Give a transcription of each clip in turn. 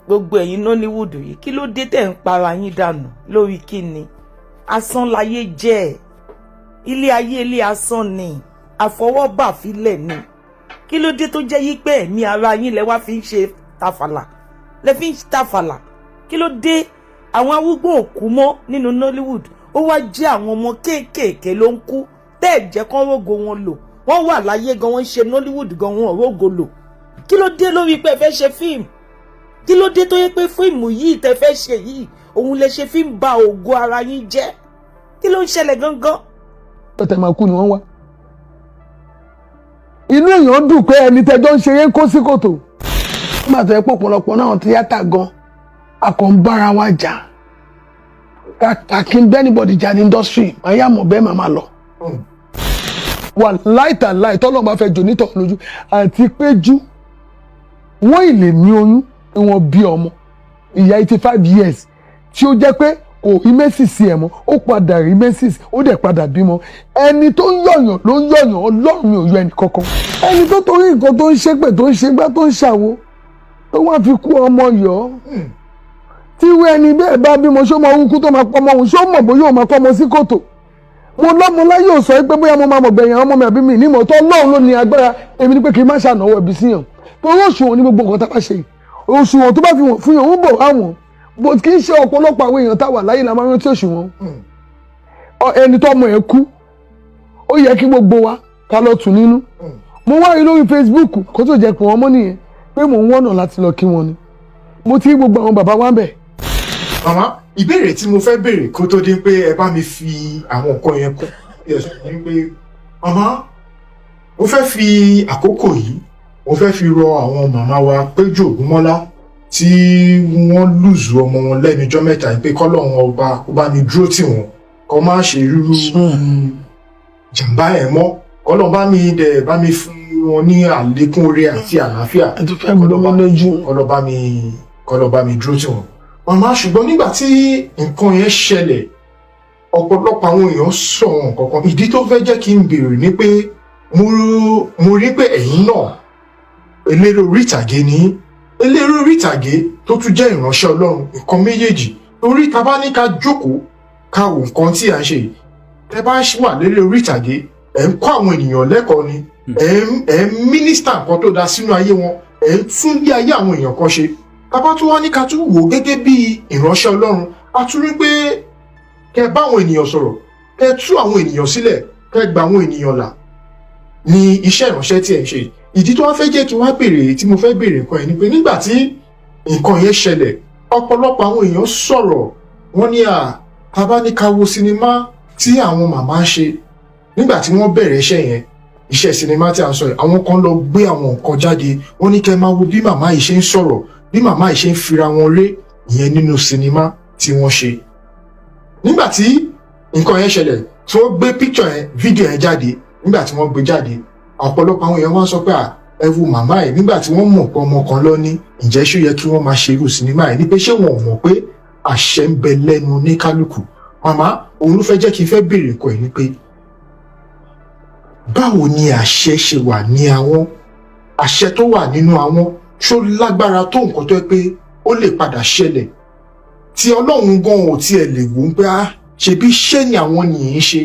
Gbogbo ẹ̀yin Nollywood yìí, kí ló dé tẹ̀ ń para yín dànù lórí kíni? Asán láyé jẹ́. Ilé ayé, ilé asán ni, àfọwọ́bà filẹ̀ ni. Kí ló dé tó jẹ́ yí pé ẹ̀mí ara yín lẹ wá fi ń ṣe tàfàlà, lẹ fi ń tàfàlà? Kí ló dé? Àwọn arúgbó ò kú mọ́ nínú Nollywood, ó wá jẹ́ àwọn ọmọ kéékèèké ló ń kú. Tẹ́ ẹ̀ jẹ́ kán rógo wọn lò. Wọ́n wà láyé gan, wọ́n ń ṣe Nollywood gan, wọn ò rógo lò. Kí ló dé lórí pé ẹ fẹ́ ṣe fíìmù? Kí ló dé tó yẹ pé fíìmù yìí tẹ́ fẹ́ ṣe yìí, òun lè ṣe fi ń ba ògo ara yín jẹ́? Kí ló ń ṣẹlẹ̀ gangan? Tọ́tẹ̀ máa kú ni wọ́n wá. Inú èèyàn dùn pé ẹni tẹ́jọ́ ń ṣeré ń kó sí kòtò. Nígbà tó yẹ pé ọ̀pọ̀lọpọ̀ náà tíátà gan, a kàn ń bára wa jà. Kàkà kí n bẹ́ anybody jà ní industry, màá yà mọ̀ bẹ́ẹ̀, màá máa lọ. Wà láìtàláì tọ́lọ́ bá fẹ́ jò nítọ̀ lójú àti péjú, wọ́n ì lè ní oyún pé wọ́n bí ọmọ. Ìyá 85 years tí ó jẹ́ pé kò rí menses ẹ̀ mọ́, ó padà rí menses, ó dẹ̀ padà bímọ. Ẹni tó ń yọ̀yàn ló ń yọ̀yàn. Ọlọ́run mi ò yọ ẹnì kankan. Ẹni tó torí nǹkan tó ń ṣépè, tó ń ṣègbà, tó ń ṣàwo, tó wá fi kú ọmọ yọ̀ ọ́, tí irú ẹni bẹ́ẹ̀ bá bímọ, ṣó mọ orúkú tó máa pọ́ ọmọ òun? Ṣó mọ̀ bóyá òun máa kọ́ ọmọ sí kòtò? Mo lọ́mọ láyé ò sọ pé bóyá mo máa mọ̀ gbẹ̀yìn àwọn ọmọ mi àbí mi nímọ̀ tó. Ọlọ́run ló ní agbára. Èmi ni pé kí n má ṣànáwó ẹbí síyàn, torí òṣùwọ̀n ní gbogbo nǹkan tá a bá ṣe. Òṣùwọ̀n tó bá fi wọ̀n fún yàn ń bọ̀ àwọn bó kì í ṣe. Ọ̀pọ̀lọpọ̀ àwọn èèyàn tá a wà láyé la máa rántí òṣùwọ̀n. Ẹni tó ọmọ ẹ̀ kú, ó yẹ kí gbogbo wa ká lọ tù nínú. Mo wá rí lórí Facebook kó tó jẹ́ pé wọ́n mọ́ nìyẹn pé mò ń wọ̀nà láti lọ kí wọn ni. Mo ti rí gbogbo àwọn bàbá wa ń bẹ̀. Màmá, ìbéèrè tí mo fẹ́ béèrè kó tó dé pé ẹ bá mi fi àwọn nǹkan yẹn kún ní pé, màmá, mo fẹ́ fi àkókò yìí, mo fẹ́ fi rọ àwọn màmá wa Péjú Ògúnmọ́lá tí wọ́n lose ọmọ wọn lẹ́nu ijọ́ mẹ́ta yìí pé kọ́lọ́run ọba kó bá mi dúró tì wọ́n, kó má ṣe rírú jàǹbá ẹ̀ mọ́, kọ́lọ́run bá mi dẹ̀ bá mi fún wọn ní àlékún oore àti àlàáfíà. Ẹ tún fẹ́ gbomi lójú. Kọ́lọ́ bá mi dúró tì wọ́n, màmá. Ṣùgbọ́n nígbà tí nǹkan yẹn ṣẹlẹ̀, ọ̀pọ̀lọpọ̀ àwọn èèyàn sọ nǹkan kan. Ìdí tó fẹ́ jẹ́ kí n béèrè ni pé mo rí pé ẹ̀yin náà, eléré orí ìtàgé ní, eléré orí ìtàgé tó tún jẹ́ ìránṣẹ́ Ọlọ́run, nǹkan méjèèjì. Torí ta bá ní ká jókòó ká wo nǹkan tí à ń ṣe yìí, tẹ bá wà léré orí ìtàgé, ẹ̀ ń kọ́ àwọn ènìyàn lẹ́kọ̀ọ́ ni, ẹ̀ ń minister nǹkan tó da sínú ayé wọn, ẹ̀ ń tún bí ayé àwọn èèyàn kan ṣe. Tá bá tún wá ní ká tún wò ó gẹ́gẹ́ bí ìránṣẹ́ Ọlọ́run, a tún rí pé kẹ bá àwọn ènìyàn sọ̀rọ̀, kẹ tú àwọn ènìyàn sílẹ̀, kẹ gba àwọn ènìyàn là ní iṣẹ́ ìránṣẹ́ tí ẹ̀ ń ṣe. Ìdí tó wá fẹ́ jẹ́ kí wá béèrè tí mo fẹ́ béèrè nǹkan yẹn ni pé nígbà tí nǹkan yẹn ṣẹlẹ̀, ọ̀pọ̀lọpọ̀ àwọn èèyàn sọ̀rọ̀. Wọ́n ní à tá bá ní ká wo sinimá tí àwọn màmá ń ṣe nígbà tí wọ́n bẹ̀rẹ̀ iṣẹ́ yẹn, iṣẹ́ sinimá tí a ń sọ yìí, àwọn kan lọ gbé àwọn nǹkan jáde. Wọ́n ní kẹ́ máa wo bí màmá yìí ṣe ń sọ̀rọ̀, bí màmá yìí ṣe ń fira wọn ré ìyẹn nínú sinimá tí wọ́n ṣe nígbà tí nǹkan yẹn ṣẹlẹ̀, tí wọ́n gbé picture yẹn, fídíò yẹn jáde. Nígbà tí wọ́n gbé jáde, ọ̀pọ̀lọpọ̀ àwọn èèyàn wá sọ pé à, ẹ wo màmá ẹ̀ nígbà tí wọ́n mọ̀ pé ọmọ kan lọ ní. Ǹjẹ́ ṣó yẹ kí wọ́n máa ṣe irú sinimá yìí? Ní pé ṣé wọn ò mọ̀ pé àṣẹ ń bẹ lẹ́nu oníkálukú? Màmá, òun ló fẹ́ jẹ́ kí n fẹ́ béèrè nǹkan ẹ̀ ní pé báwo ni àṣẹ ṣe wà ní àwọn, àṣẹ tó wà nínú àwọn, ṣó lágbára tó nǹkan tó yẹ pé ó lè padà ṣẹlẹ̀ tí Ọlọ́run gan ò tiẹ̀ lè wò ó pé á ṣebí iṣẹ́ ni àwọn nìyí ń ṣe,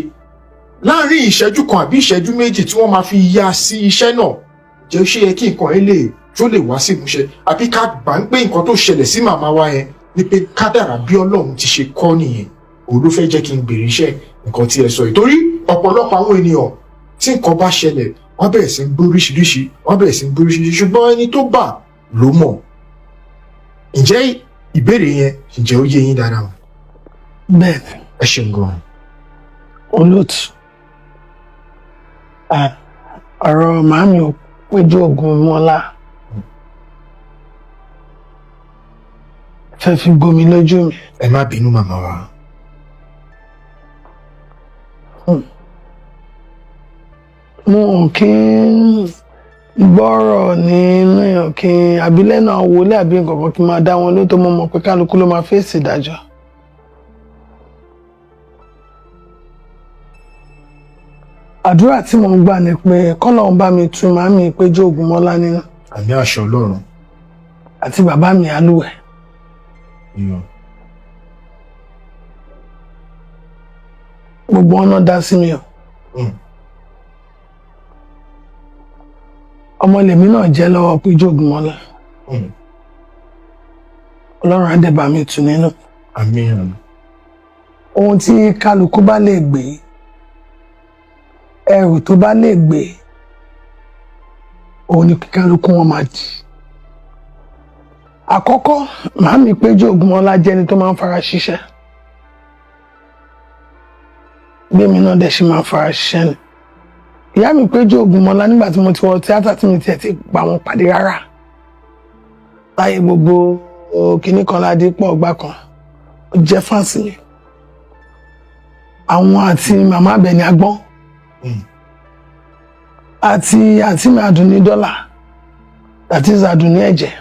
láàárín ìṣẹ́jú kan àbí ìṣẹ́jú méjì tí wọ́n máa fi ya sí iṣẹ́ náà jẹ́? Ṣé yẹ kí nǹkan yẹn lè tó lè wá sí ìmúṣẹ, àbí ká gbà ń pé nǹkan tó ṣẹlẹ̀ sí màmá wa yẹn ni pé kádàrà bí Ọlọ́run ti ṣe kọ́ nìyẹn? Òun ló fẹ́ jẹ́ kí n béèrè iṣẹ́ nǹkan tí ẹ sọ yìí, torí ọ̀pọ̀lọpọ̀ àwọn ènìyàn, tí nǹkan bá ṣẹlẹ̀, wọ́n bẹ̀rẹ̀ sí ń gbé oríṣiríṣi, wọ́n bẹ̀rẹ̀ sí ń gbé oríṣiríṣi. Ṣùgbọ́n ẹni tó bà ló mọ̀. Ǹjẹ́ ìbéèrè yẹn, ǹjẹ́ ó yé yín dáadáa o? Bẹ́ẹ̀ ni. Ẹ ṣeun gan. Olóòtú, ọ̀rọ̀ màámi ò Péjú Ògúnmọ́lá fẹ́ fi gbomi lójú mi. Ẹ má bínú, màmá wa. Mo ò kí ń gbọ́rọ̀ nínú èèyàn kí n àbí lẹ́nu àwọn wòlíì àbí nǹkan kan kí n máa dá wọn lóhùn, tó mọ̀ mọ̀ pé kálukú ló máa fèsì ìdájọ́. Àdúrà tí mò ń gbà ni pé kọ́lọ́run bá mi tu màámi Péjú Ògúnmọ́lá nínú. Àmì àṣẹ Ọlọ́run. Àti bàbá mi Alúwẹ̀. Ìyàn. Gbogbo ọ̀nà dá sí mi o. Ọmọ lèmi náà jẹ́ lọ́wọ́ Péjú Ògúnmọ́lá. Ọlọ́run á dẹ̀ bá mi tù nínú. Àmín, àmín. Ohun tí kálukú bá lè gbé, ẹrù tó bá lè gbé, òun ni kálukú wọn máa dì. Àkọ́kọ́, màámi Péjú Ògúnmọ́lá jẹ́ ẹni tó máa ń fara ṣiṣẹ́. Bí èmi náà dẹ̀ ṣe máa ń fara ṣiṣẹ́ ni. Ìyá mi Péjú Ògúnmọ́lá, nígbà tí mo ti wọ tíátà tí mi tiẹ̀ ti gbà wọn pàdé rárá, láyé gbogbo kinní kan ládé pọ̀ ọgbà kan, ó jẹ́ fans mi. Àwọn àti màmá Àbẹ̀ní Agbọ́n àti àǹtí mi Àdùnní Dọ́là, that is Àdùnní Ẹ̀jẹ̀,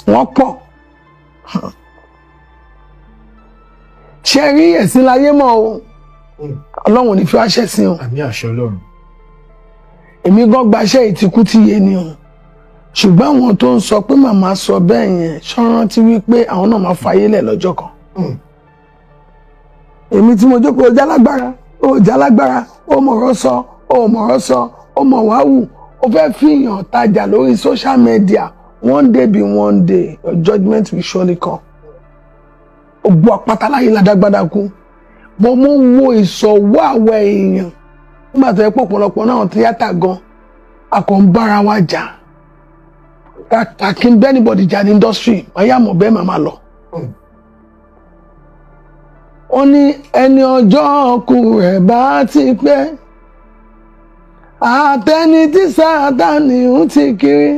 wọ́n pọ̀. Ṣe rí ẹ̀sìn láyé mọ́ o. Ọlọ́run ò ní fi wá ṣẹ̀sín o. Àmín, àṣẹ Ọlọ́run. Èmi gan gbaṣẹ́ ìtìkú tí yé ni o, ṣùgbọ́n àwọn tó ń sọ pé màmá sọ bẹ́ẹ̀ yẹn, ṣọ́rántí wípé àwọn náà máa fayé lẹ̀ lọ́jọ́ kan. Èmi tí mo jókòó, jálágbára ó jálágbára, ó mọ̀rọ̀ sọ, ó mọ̀rọ̀ sọ, ó mọ̀ wá wù, ó fẹ́ fìyàn tajà lórí social media. One day be one day, your judgement will surely come. Ó gbọ́ apáta láyé ládágbádá kú bọ́. Mo wo ìsọ̀wọ́ àwọ̀ èèyàn nígbà tó yẹ pọ̀ ọ̀pọ̀lọpọ̀ náà tíátà gan, a kò ń bára wa jà. Kàkà kí n bẹ́ anybody jà ní industry, màá yà mọ̀ bẹ́ẹ̀, màá lọ. Wọ́n ní ẹni ọjọ́ ọkù rẹ̀ bá ti pẹ́, àtẹni tí Sátánì ń ti kiri,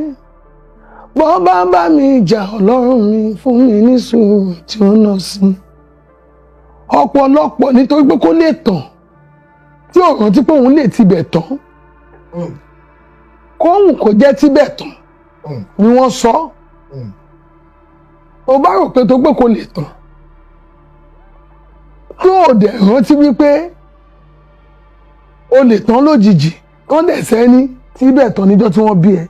bọ́ bá bá mi jà, Ọlọ́run mi fún mi ní sùúrù tí ó nà sí. Ọ̀pọ̀lọpọ̀ nítorí pé kó lè tàn, tí ò rántí pé òun lè tibẹ̀ tán, kóhùn kò jẹ́ tíbẹ̀ tán ni wọ́n sọ. Tó bá rò pé tó pé kò lè tàn, tó ò dẹ̀ rántí wípé o lè tán lójijì, kán dẹ̀ sẹ́ni tíbẹ̀ tán níjọ́ tí wọ́n bí ẹ,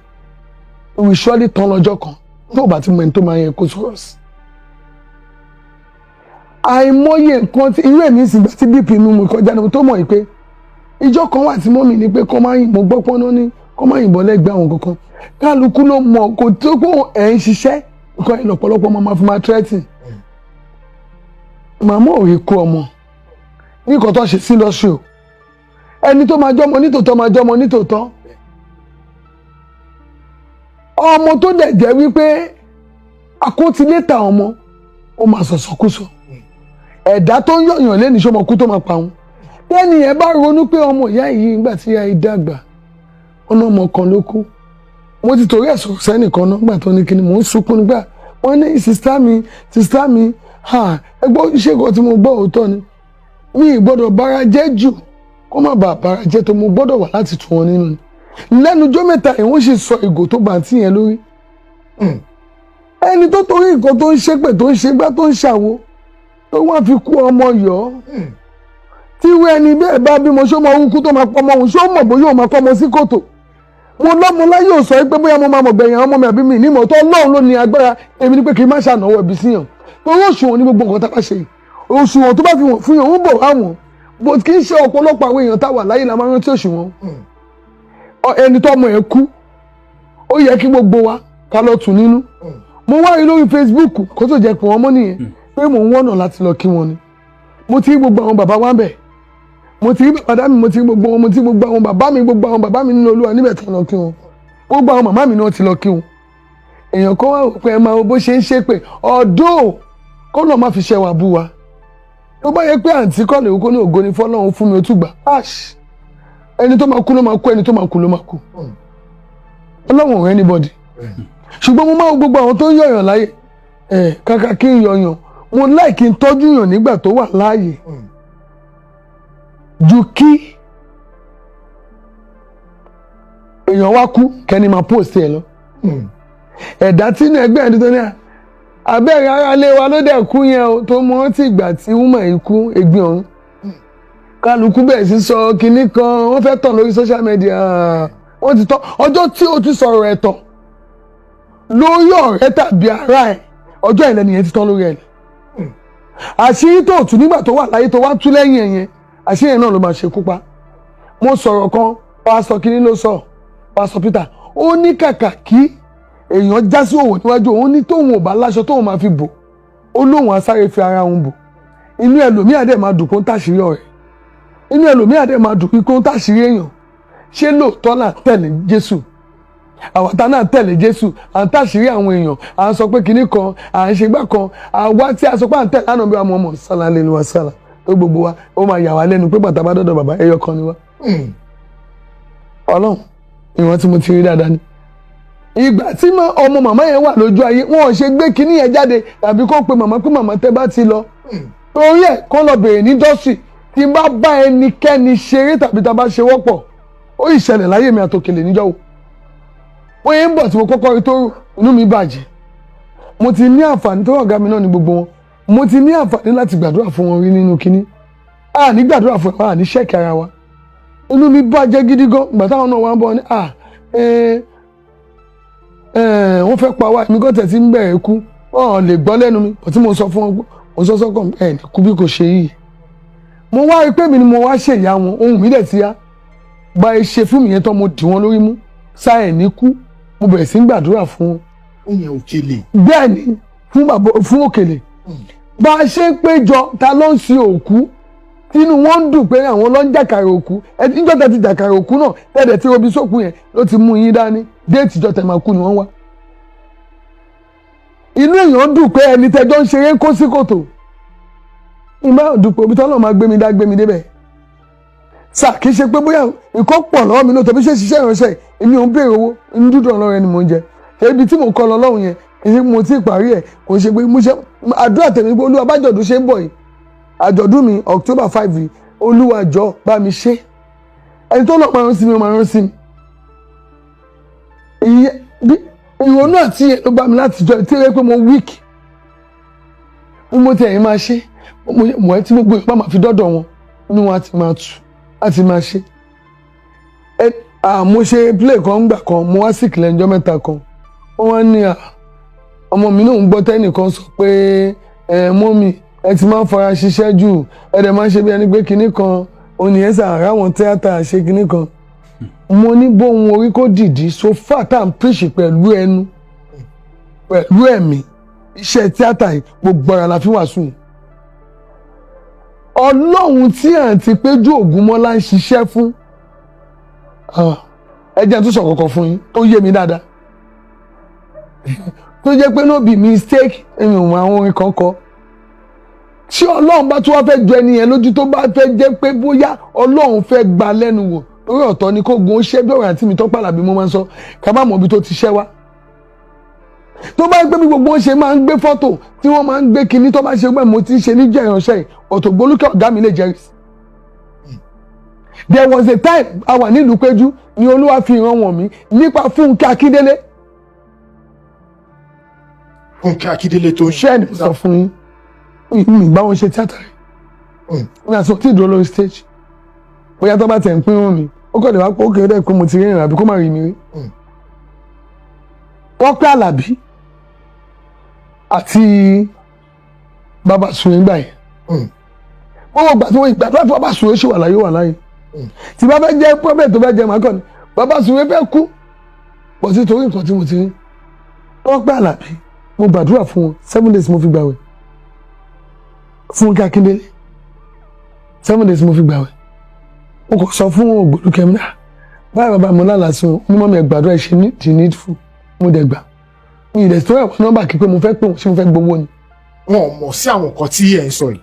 we surely tán lọ́jọ́ kan, tó o bá ti mọ ẹni tó máa yẹ kó sọ̀rọ̀ sí. Àìmọye nǹkan tí irú èmi sì gbà tí BP mi mú kọjá ni mo tó mọ̀ yìí pé ìjọ kan wà tí mọ́mì ní pé kọ́ máa yìnbọn, gbọ́ pọ́nná ní kọ́ máa yìnbọn lẹ́gbẹ̀ẹ́ àwọn kankan. Kálukú ló mọ̀ kò tó kó ẹ̀ ń ṣiṣẹ́ nǹkan ẹ̀ lọ́pọ̀lọpọ̀ máa fi máa threaten. Màmá ò rí kú ọmọ ní nǹkan tó ṣe sí industry o. Ẹni tó máa jọ́mọ nítòótọ́ máa jọ́mọ nítòótọ́. Ọmọ tó dẹ̀ jẹ́ wípé akótilétà ọmọ, ó máa sọ̀sọ̀kúsọ. Ẹ̀dá tó ń yọ̀yàn lẹ́nu sọmọ kú tó máa pa òun tẹ́ni yẹn bá ronú pé ọmọ ìyá yìí, nígbà tí ìyá yìí dàgbà, ọ̀nà ọmọ kan ló kú. Mo ti torí ẹ̀ sọ̀rọ̀ sẹ́nìkan náà nígbà tó ní kíni, mò ń sunkún nígbà wọ́n ní sister mi, sister mi, ẹgbọ́n ṣé nǹkan tí mo gbọ́ òótọ́ ni? Mi ì gbọ́dọ̀ bára jẹ́ jù kó má bàa bára jẹ́ tó, mo gbọ́dọ̀ wà láti tù wọ́n nínú ni. Lẹ́nu ọjọ́ mẹ́ta yìí, wọ́n sì sọ ìgò tó bá àǹtí yẹn lórí. Ẹni tó torí nǹkan tó ń ṣépè, tó ń ṣe gbá, tó ń ṣàwo, tó wọ́n fi kú ọmọ yọ̀ ọ́, tí irú ẹni bẹ́ẹ̀ bá bímọ, ṣó mọ orúkú tó máa pọ́ ọmọ òun? Ṣó mọ̀ bóyá òun máa kọ́ ọmọ sí kòtò? Mo lọ́mọ láyé ò sọ pé bóyá mo máa mọ̀ gbẹ̀yìn àwọn ọmọ mi àbí mi ní mọ̀ tó. Ọlọ́run ló ní agbára. Èmi ni pé kí n má ṣànáwó ẹbí síyàn, torí òṣùwọ̀n ní gbogbo nǹkan tá a bá ṣe yìí. Òṣùwọ̀n tó bá fi wọ̀n fún yàn ń bọ̀ wá wọ̀n bó. Kì í ṣe ọ̀pọ̀lọpọ̀ àwọn èèyàn tá a wà láyé la máa rántí òṣùwọ̀n. Ẹni tó ọmọ ẹ̀ kú, ó yẹ kí gbogbo wa ká lọ tù nínú. Mo wá rí lórí Facebook kó tó jẹ́ pé wọ́n mọ́ nìyẹn pé mò ń wọ̀nà láti lọ kí wọn ni. Mo ti rí gbogbo àwọn bàbá wa ń bẹ̀, mo ti rí bàbá mi, mo ti rí gbogbo wọn, mo ti rí gbogbo àwọn bàbá mi, gbogbo àwọn bàbá mi nínú Olúwa níbẹ̀ tó lọ kí wọn, gbogbo àwọn màmá mi náà ti lọ kí wọn. Èèyàn kan wá wò pé ẹ máa wo bó ṣe ń ṣépè ọ̀dọ́ kó lọ́ọ́ má fi ṣe wà bú wa. Tó bá yẹ pé àǹtí kọ́lé kó ní ògo ni fọlọ́run fún mi, ó tún gbà. Ash, ẹni tó máa kú ló máa kú, ẹni tó máa kú ló máa kú. Ọlọ́run ò rẹ́ anybody. Ṣùgbọ́n mo máa ń gbogbo àwọn tó ń yọ̀yàn láyè ẹ̀, kàkà kí n yọ̀yàn, mo láì kí n tọ́jú yàn nígbà tó wà láàyè ju kí èèyàn wá kú kẹ́ni máa post ẹ̀ lọ. Ẹ̀dá tí inú ẹgbẹ́ ẹni tó ní à abẹ́rẹ́ ara lé wa ló dẹ̀ kú yẹn o, tó mọ rántí ìgbà tí woman yìí kú, egbin ọ̀run, kálukú bẹ̀rẹ̀ sí sọ kinní kan, wọ́n fẹ́ tàn lórí social media. Wọ́n ti tọ́ ọjọ́ tí o ti sọ̀rọ̀ ẹ̀tàn lórí ọ̀rẹ́ tàbí ara ẹ̀. Ọjọ́ ìlẹ́ni yẹn ti tán lórí ẹ̀. Àṣírí tó tù nígbà tó wà láyé, tó wá tú lẹ́yìn ẹ̀ yẹn, àṣírí yẹn náà ló máa ṣekú pa. Mo sọ̀rọ̀ kan, Pásítọ̀ kínní ló sọ, Pásítọ̀ Peter, ó ní kàkà kí èèyàn já sí òwò níwájú òun, ní tóun ò bá láṣọ tóun máa fi bò ó, lóun á sáré fi ara òun bò. Inú ẹlòmíà dẹ̀ máa dùn kó ń tàṣírí ọ̀rẹ́, inú ẹlòmíà dẹ̀ máa dùn kó ń tàṣírí èèyàn. Ṣé lóòótọ́ là ń tẹ̀lé Jésù? Àwọn tá náà tẹ̀lé Jésù, à ń tàṣírí àwọn èèyàn, à ń sọ pé kinní kan, à ń ṣe gbá kan. Àwa tí a sọ pé à ń tẹ̀lé ànábì wa Muhammad sallallahu alaihi wasallam, tó gbogbo wa, ó máa yà wá lẹ́nu pé bàtà bá dọ̀dọ̀ bàbá, ẹyọ kan ni wá. Ọlọ́run, ìwọ̀n tí mo ti rí dáadáa ni ìgbà tí ọmọ màmá yẹn wà lójú ayé, wọn ò ṣe gbé kinní yẹn jáde tàbí kó pe màmá pé màmá, tẹ́ bá ti lọ, torí ẹ̀ kó lọ bèrè ní dọ́sì. Tí n bá bá ẹnikẹ́ni ṣeré tàbí tá a bá ṣe wọ́pọ̀, ó ìṣẹ̀lẹ̀ láyé mi àtòkèlè níjọ́ wo wọ́n yẹn ń bọ̀ tí mo kọ́kọ́ rí tó rò, inú mi bàjẹ́. Mo ti ní àǹfààní tó ọ̀gá mi náà ní gbogbo wọn, mo ti ní àǹfààní láti gbàdúrà fún wọn rí nínú kínní. A ní gbàdúrà fún ẹ, a ní ṣẹ́ẹ̀kì ara wa. Inú mi bàjẹ́ gidi gan ìgbà táwọn náà wá ń bọ̀ ní à ẹ ẹ wọ́n fẹ́ pa wá. Èmi kò tẹ̀ tí ń bẹ̀rẹ̀ kú, wọn ò lè gbọ́ lẹ́nu mi kò tí mo sọ fún wọn, mo sọ sọ́kàn ẹ̀ ní kú bí kò ṣe yìí. Mo wá rí pé mi ni mo wá ṣèyá wọn, ohun mi dẹ̀ ti yá gba ṣe fún mi yẹn tán, mo dì wọ́n lórí mú sá ẹ̀ ní kú. Mo bẹ̀rẹ̀ sí ń gbàdúrà fún wọn. Ó yẹn Òkèlè? Bẹ́ẹ̀ ni, fún bàbá, fún Òkèlè. Bá a ṣe ń péjọ, ta ló ń sin òkú tínú wọn ń dùn pé àwọn ló ń jàkàrà òkú? Ẹ níjọ́ tẹ́ ti jàkàrà òkú náà, tẹ́lẹ̀ tí robi sókun yẹn ló ti mú yín dání date ìjọ tẹ́ máa kú ni wọ́n wá. Inú èèyàn dùn pé ẹni tẹ́jọ́ ń ṣeré kó sí kòtò. Ìmọ̀ dùpọ̀ òbí tọ́lọ́ máa gbé mi dá gbé mi débẹ̀ sà. Kì í ṣe pé bóyá nǹkan pọ̀ lọ́wọ́ mi náà tàbí ṣe ṣiṣẹ́ ìránṣẹ́. Èmi ò ń béèrè owó, inú dúdú ọlọ́run ẹni mò ń jẹ. Ibi tí mò ń kọ́ lọ lọ́hùn yẹn, kì í ṣe mo ti parí ẹ̀, kò ṣe pé mo ṣe àdúrà tèmi pé Olúwa, bájọ̀dún ṣe ń bọ̀ yìí, àjọ̀dún mi October 5 yìí, Olúwa jọ̀ọ́, bá mi ṣe. Ẹni tó lọ́ọ́ máa rán sí mi, ó máa rán sí mi. Ìyẹn bí ìrònú àti ìyẹn ló bá mi láti jọ tí ó yẹ pé mo weak, mo ti ẹ̀yìn máa ṣe mo ẹ tí gbogbo ìpá máa fi dọ́dọ̀ wọn, inú wọn á ti máa tù á ti máa ṣe. Ẹ mo ṣe play kan gbà kan, mo wá sick lẹ́njọ́ 3 kan. Wọ́n wá ní à ọmọ mi náà ń gbọ́ tẹ́nìkan sọ pé ẹ mummy, ẹ ti máa ń fara ṣiṣẹ́ jù, ẹ dẹ̀ máa ń ṣe bí ẹni pé kinní kan òní sàrà àwọn tíátà ṣe kinní kan. Mo ní bóun orí kó dìdí so far tá à ń preach pẹ̀lú ẹnu pẹ̀lú ẹ̀mí. Iṣẹ́ tíátà yìí, gbogbo ara la fi wàásù yìí. Ọlọ́run tí àǹtí Péjú Ògúnmọ́lá ń ṣiṣẹ́ fún, ẹ jẹ́ n tún sọ kọ̀ọ̀kan fún yín tó yé mi dáadáa, tó jẹ́ pé no be mistake. Èmi ò mọ àwọn orin kan kọ. Tí Ọlọ́run bá tún wá fẹ́ jọ ẹni yẹn lójú, tó bá fẹ́ jẹ́ pé bóyá Ọlọ́run fẹ́ gba lẹ́nu wò lórí ọ̀tọ̀ ni kó gun ó ṣẹ́ bí ọ̀rọ̀ àǹtí mi tó pàlàbí, mo máa ń sọ ká má mọ̀ ibi tó ti ṣẹ́ wá. Tó bá ń gbé bí gbogbo wọn ṣe máa ń gbé fọ́tò tí wọ́n máa ń gbé kinní, tó bá ṣe gbẹ́ mo ti ń ṣe níjẹ́ ìránṣẹ́ yìí, Ọ̀tọ̀gbólúkẹ́ ọ̀gá mi lè jẹ́rìí. There was a time a wà nílùú Péjú ni Olúwa fi ìran wọ̀n mí nípa Fúnkẹ́ Akíndélé. Fúnkẹ́ Akíndélé tó ń Ṣé ẹni sọ fún yín, mi bá wọn ṣe tíátà rẹ̀ mi àti ọtí ìdúró lórí stage. Bóyá tó bá tẹ̀ ń pín wọn mi, ó kàn lè wá pé ó kéré dẹ́ pé mo ti rí ìrìn àbí kó má rí mi rí. Tọ́pẹ́ Àlàbí àti Bàbá Sùwé ń gbà yẹn, gbogbo ìgbà tí wọ́n ìgbà tó bàbá Sùwé ṣì wà láyé, wà láyé, tí bá fẹ́ jẹ́ prophet tó fẹ́ jẹ́ màá kàn ní Bàbá Sùwé fẹ́ kú pọ̀ sí, torí nǹkan tí mo ti rí. Tọ́pẹ́ Àlàbí, mo gbàdúrà fún wọn, 7 days mo fi gbàwẹ̀. Fúnkẹ́ Akíndélé, 7 days mo fi gbàwẹ̀. Mo kàn sọ fún Ògbólúkẹ́mi náà báyìí, bàbá mi lálàá sí wọn, mo mọ̀ mi ẹ̀ gbàdúrà, ẹ̀ ṣe ní the needful. Mo dẹ̀ gbà, mi ì dẹ̀ tó ẹ̀wọ̀n nọ́mbà kí pé mo fẹ́ pè wọ́n, ṣé mo fẹ́ gbowó ni. Wọn ò mọ̀ sí àwọn nǹkan tí ẹ̀ ń sọ yìí.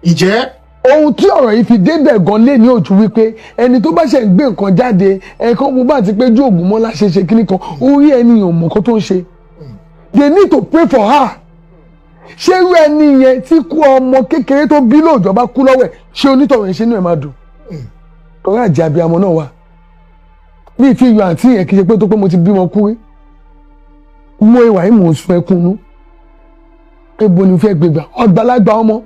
Ìjẹ́ Ohun tí ọ̀rọ̀ yìí fi débẹ̀ gan lé ní ojú wípé ẹni tó bá ṣe ń gbé nǹkan jáde, ẹ̀kan mo bá ti péjú Ògúnmọ́lá ṣe ṣe kíní kan, orí ẹni ò mọ̀ nǹkan tó ń ṣe. They need to pray for her. Ṣé irú ẹni yẹn tí kú ọmọ kékeré tó bí lóòjọ́ bá kú lọ́wọ́ ẹ̀, ṣé onítọ̀hún ẹ̀ ṣe inú ẹ̀ máa dùn? Torí àjẹ́ abiyamọ náà wà ní ìfi yọ àǹtí yẹn. Kì í ṣe pé tó pé mo ti bímọ kú rí. Mo ìwà yìí, mò ń sun ẹkún nú pé bo ni mo fẹ́ gbégbà ọgbàlagbà ọmọ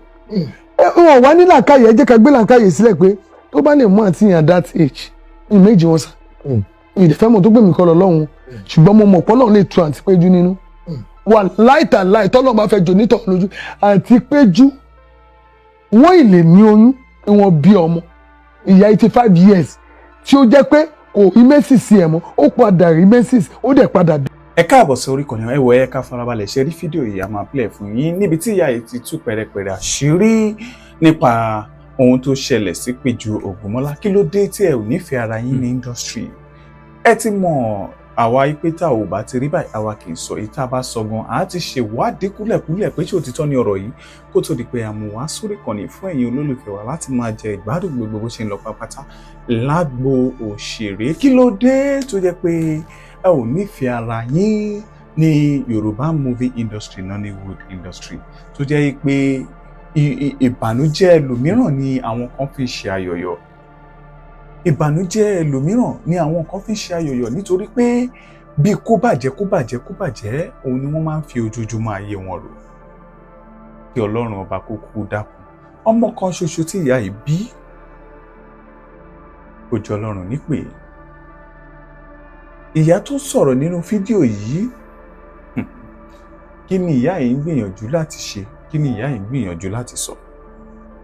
wọn wá ní làákàyè. Ẹ jẹ́ ká gbé làákàyè sílẹ̀ pé tó bá lè mú àǹtí yẹn at that age ní méjì wọn sá, mi ì dẹ̀ fẹ́ mọ̀ tó gbé mi kọ́ lọ lọ́hùn, ṣùgbọ́n mo mọ̀ pé Ọlọ́run lè tu àǹtí Péjú nínú. Wà láìtàláì, tọ́lọ́ bá fẹ́ jò nítọ̀ lójú àti Péjú, wọ́n ì lè ní oyún kí wọ́n bí ọmọ. Ìyá 85 years tí ó jẹ́ pé kò rí menses ẹ̀ mọ́, ó padà rí menses, ó dẹ̀ padà bí. Ẹ káàbọ̀ sí orí ìkànnì. Ẹ wọ ẹ ká farabalẹ̀ ṣe rí fídíò yìí, a máa play fún yín níbi tí ìyá yìí ti tú pẹ̀rẹ̀pẹ̀rẹ̀ àṣírí nípa ohun tó ṣẹlẹ̀ sí Péjú Ògúnmọ́lá. Kí ló dé tí ẹ ò nífẹ̀ẹ́ ara yín ní industry? Ẹ ti mọ̀ àwa pé tá ò bá ti rí báyìí, àwa kì í sọ. Èyí tá a bá sọ gan, àá ti ṣèwádìí kúlẹ̀kúlẹ̀ pé ṣé òtítọ́ ni ọ̀rọ̀ yìí, kó tó di pé a mú wá sórí ìkànnì fún ẹ̀yin olólùfẹ́ wa láti máa jẹ ìgbádùn gbogbo bó ṣe ń lọ pátápátá lágbo òṣèré. Kí ló dé tó jẹ́ pé ẹ ò nífẹ̀ẹ́ ara yín ní Yorùbá movie industry, Nollywood industry, tó jẹ́ pé ìbànújẹ́ ẹlòmíràn ni àwọn kan fi ṣe ayọ̀yọ̀, ìbànújẹ́ ẹlòmíràn ni àwọn kan fi ṣe ayọ̀yọ̀, nítorí pé bí kó bàjẹ́, kó bàjẹ́, kó bàjẹ́, òun ni wọ́n máa ń fi ojoojúmọ́ ayé wọn rò? Kí Ọlọ́run ọba kó kú dákun. Ọmọ kan ṣoṣo tí ìyá yìí bí, kò jọ Ọlọ́run nípè. Ìyá tó sọ̀rọ̀ nínú fídíò yìí, kí ni ìyá yìí ń gbìyànjú láti ṣe? Kí ni ìyá yìí ń gbìyànjú láti sọ?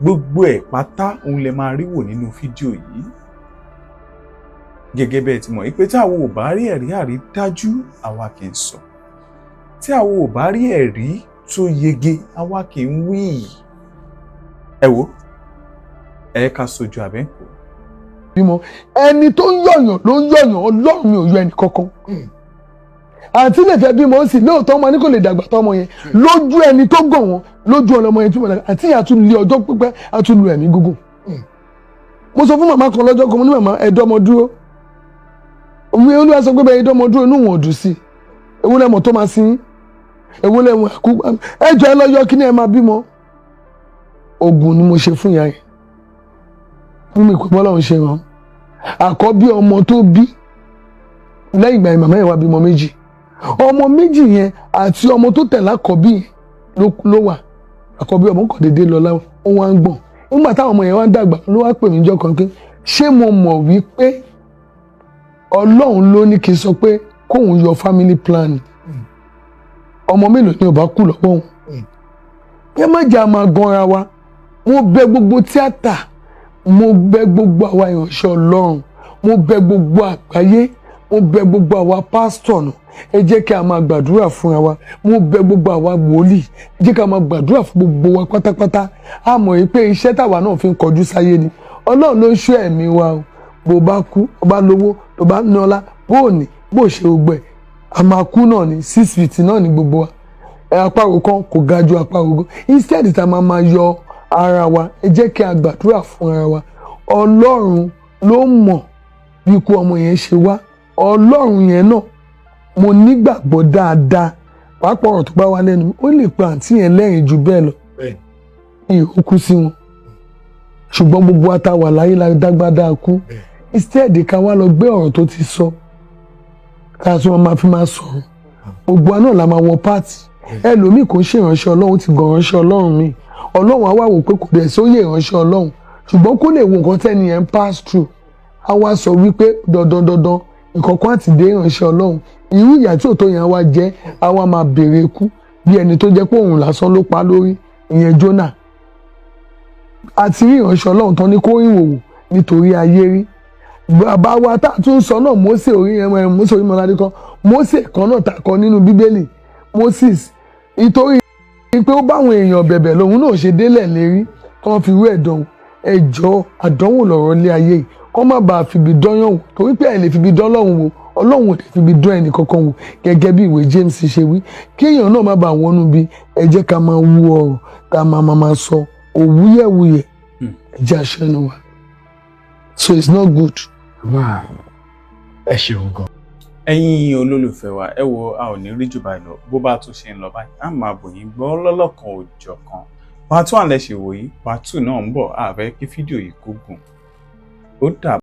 Gbogbo ẹ̀ pátá òun lè máa rí wò nínú fídíò yìí. Gẹ́gẹ́ bẹ́ẹ̀ ti mọ̀ pé tí àwọn ò bá rí ẹ̀rí àrídájú, àwa kì í sọ. Tí àwọn ò bá rí ẹ̀rí tó yege, àwa kì í wí. Ẹ wo, ẹ ká sojú abẹ́ǹkò. Bímọ, ẹni tó ń yọ̀yàn ló ń yọ̀yàn. Ọlọ́run mi ò yọ ẹnì kankan. Àǹtí lè fẹ́ bímọ, ó sì lóòótọ́ ọmọ ní kò lè dàgbà tó ọmọ yẹn lójú ẹni tó gàn wọ́n lójú ọlọmọ yẹn túmọ̀ dàgbà. Àǹtí yẹn á tún lé ọjọ́ pípẹ́, á tún lu ẹ̀mí gígùn. Mo sọ fún màmá kan lọ́jọ́ kan, mo ní, "Màmá, ẹ̀dọ́ ọmọ dúró." Òwe Olúwa sọ pé bẹ́ẹ̀ ẹ̀dọ́ ọmọ dúró, inú wọn ò dùn sí i. Ewu lẹ́mọ̀ tó máa sin yín, ewu lẹ́mọ̀ ẹ̀kú. Ẹ jọ, ẹ lọ yọ kí ni ẹ máa bímọ. Oògùn ni mo ṣe fún ìyá yẹn fún mi pé bọ́lá òun ṣe ràn àkọ́bí ọmọ tó bí lẹ́yìn ìgbà yẹn. Màmá yẹn wá bímọ méjì. Ọmọ méjì yẹn àti ọmọ tó tẹ̀lé àkọ́bí yẹn ló wà. Àkọ́bí ọmọ kọ̀ déédéé lọ láwọn, ó wá ń gbọ̀n. Nígbà táwọn ọmọ yẹn wá ń dàgbà, ló wá pè mí jọ kan pé ṣé mo mọ̀ wípé Ọlọ́run ló ní kí n sọ pé kóun yọ family plan? Ọmọ mélòó ni ò bá kú lọ́wọ́ òun? Ẹ má jẹ́ a máa ganra wa. Mo bẹ̀ gbogbo tíátà, mo bẹ̀ gbogbo àwa ìránṣẹ́ Ọlọ́run, mo bẹ̀ gbogbo àgbáyé, mo bẹ̀ gbogbo àwa pásítọ̀ nù, ẹ jẹ́ kí a máa gbàdúrà fúnra wa. Mo bẹ̀ gbogbo àwa wòlíì, ẹ jẹ́ kí a máa gbàdúrà fún gbogbo wa pátápátá. A mọ̀ yìí pé iṣẹ́ táwa náà fi ń kọjú sáyé ni. Ọlọ́run ló ń ṣọ́ ẹ̀mí wa o. Bó bá kú, bó bá lówó, tó bá ní ọlá, bó ò ní, bó ṣe gbogbo ẹ̀, a máa kú náà ní. 6 feet náà ní gbogbo wa. Ẹ apáro kan kò ga ju apáro kan. Instead tá a máa máa yọ ara wa, ẹ jẹ́ kí a gbàdúrà fún ara wa. Ọlọ́run ló mọ̀ bí ikú ọmọ yẹn ṣe wá. Ọlọ́run yẹn náà, mo nígbàgbọ́ dáadáa, pàápàá ọ̀rọ̀ tó bá wá lẹ́nu mi, ó lè pa àǹtí yẹn lẹ́rìn ju bẹ́ẹ̀ lọ. Ìrókù sí wọn, ṣùgbọ́n gbogbo ata wà láyé la dágbádá kú. Instead ká wá lọ gbé ọ̀rọ̀ tó ti sọ, ká tún máa fi máa sọ̀rọ̀, gbogbo wa náà la máa wọ páàtì. Ẹlòmíì kò ń ṣe ìránṣẹ́ Ọlọ́run, ti gàn ìránṣẹ́ Ọlọ́run mi. Ọlọ́run á wá wò pé kò dẹ̀ sóyè ìránṣẹ́ Ọlọ́run, ṣùgbọ́n kó lè wo nǹkan tẹ́ni yẹn ń pass through, á wá sọ wípé dandan dandan nǹkan kan àti dé ìránṣẹ́ Ọlọ́run, irú ìyà tí òtó yẹn á wá jẹ́, á wá máa béèrè ikú bí ẹni tó jẹ́ pé òun lásán ló pa lórí ìyẹn Jónà. Àti rí ìránṣẹ́ Ọlọ́run tán ní kó rìn wòwò nítorí ayé rí. Bàbá wa tá a tún sọ náà, Mósè orí ẹ, Mósè Orímọládé kan, Mósè kan náà tá a kọ nínú Bíbélì, Moses, ìtorí pé ó báwọn èèyàn bẹ̀bẹ̀ lòun náà ṣe délẹ̀ lérí kán fi rú ẹ̀ dánwò. Ẹjọ́ àdánwò lọ̀rọ̀ lé ayé yìí, kán má bàa fìbí dányàn wò, torí pé ẹ lè fìbí dán Ọlọ́run wò, Ọlọ́run ò lè fìbí dán ẹnì kankan wò. Gẹ́gẹ́ bí ìwé James ṣe wí, kéèyàn náà má bàa wọnú bí. Ẹ jẹ́ ká máa wú ọ̀rọ̀ ká máa sọ òwúyẹ̀wúyẹ̀, ẹ jẹ́ àṣẹnu wa. So it's not good. Ẹ ṣeun gan. Ẹ̀yin olólùfẹ́ wa, ẹ wo, a ò ní rí jù báyìí lọ. Bó bá tún ṣe ń lọ báyìí, á máa bò yín gbọ́ lọ́lọ́kan òjọ̀kan. Part one lẹ ṣe wò yìí, part two náà ń bọ̀. A fẹ́ kí fídíò yìí kó gùn. Ó dàbọ̀.